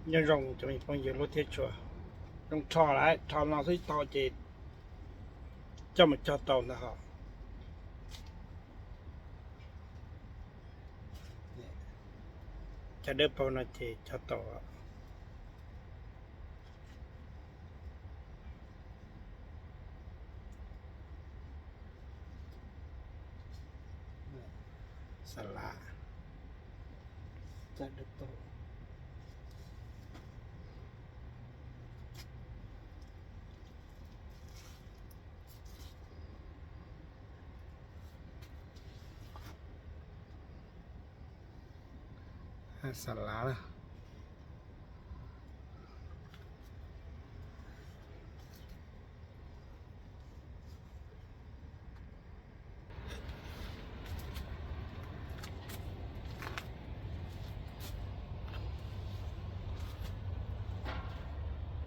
Nyob zoo cov me phooj ywg hlub thiab tshua, zoo rho lawm, rho no xwb tau ces coj mus cog tau ntag hos. Cov dawb paug no ces cog tau. Xa lav, cov dawb paug. Xa lav na.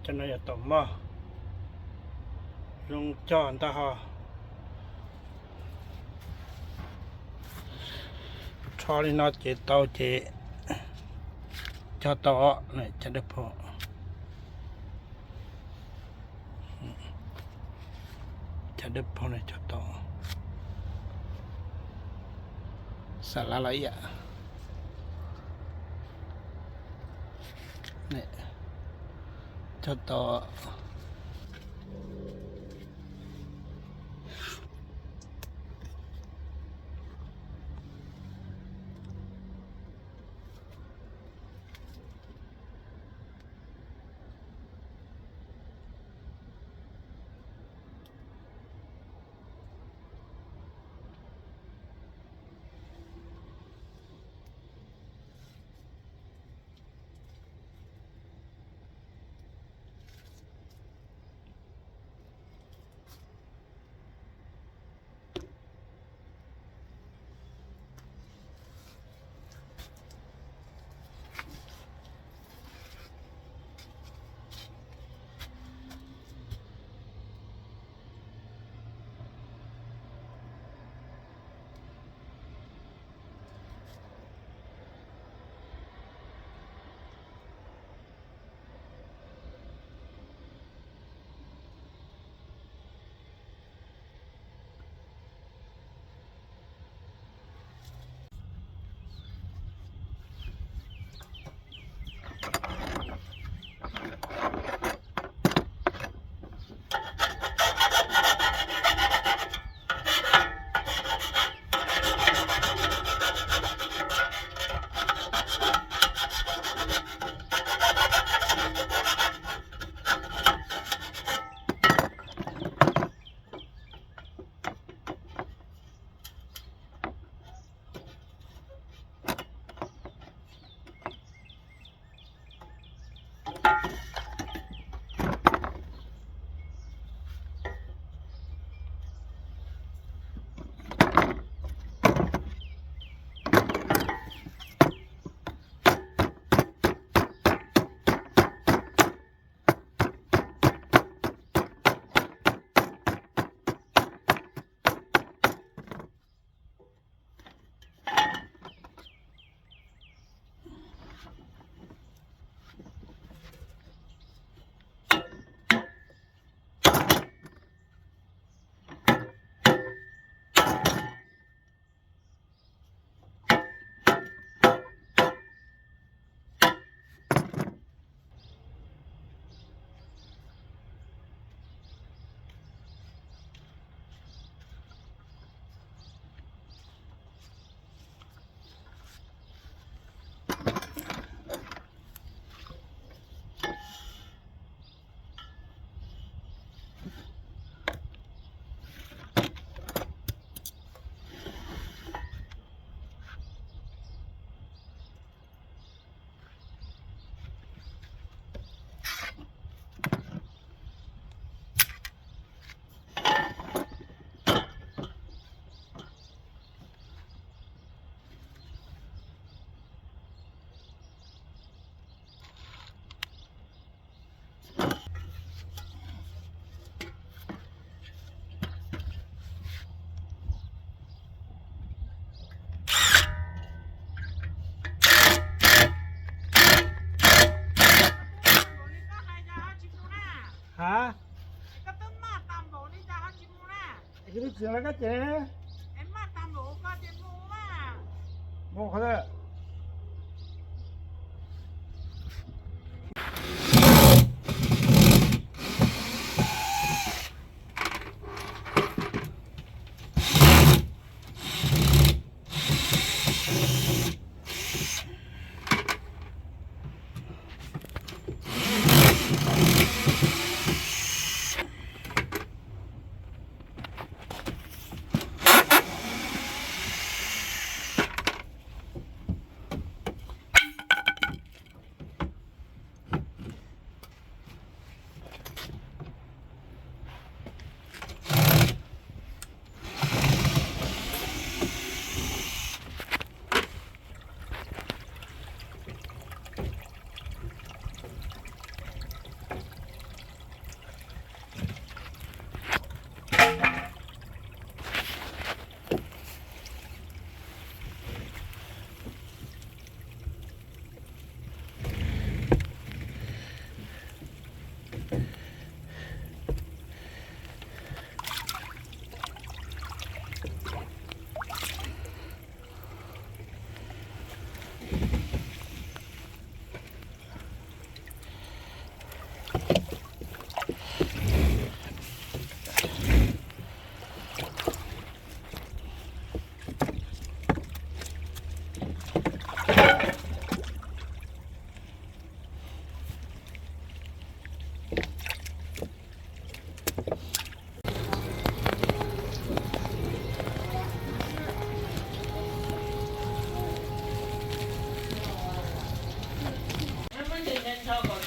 Cov no yog taum mog, zoo cog ntag hos. Rho li no ces tau ces cog tau os, cov dawb paug. Cov dawb paug no cog tau. Xa lav los ib yam. Cog tau. Hả? Koj twb maj tag npaum li cas ho tsis mus na? Es koj twb txiav lawv kab ces ne. Es maj tag npaum ko ces mus mas. Mus qhov twg?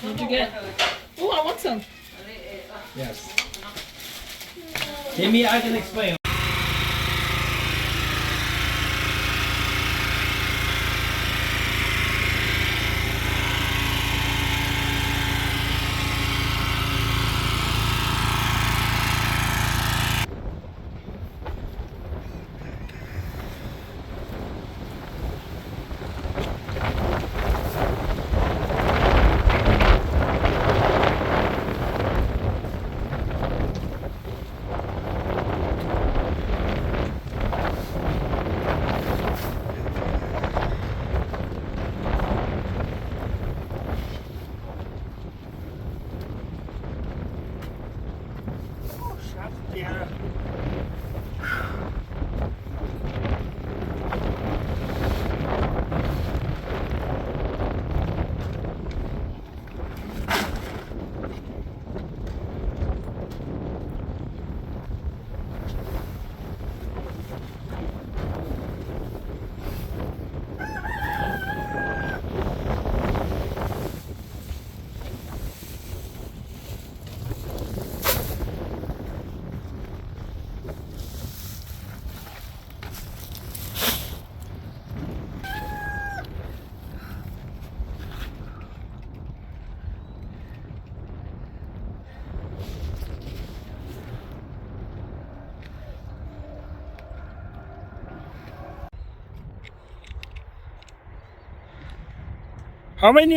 Did you get? Oh, I want some. Yes. Jamie, I can explain. How many,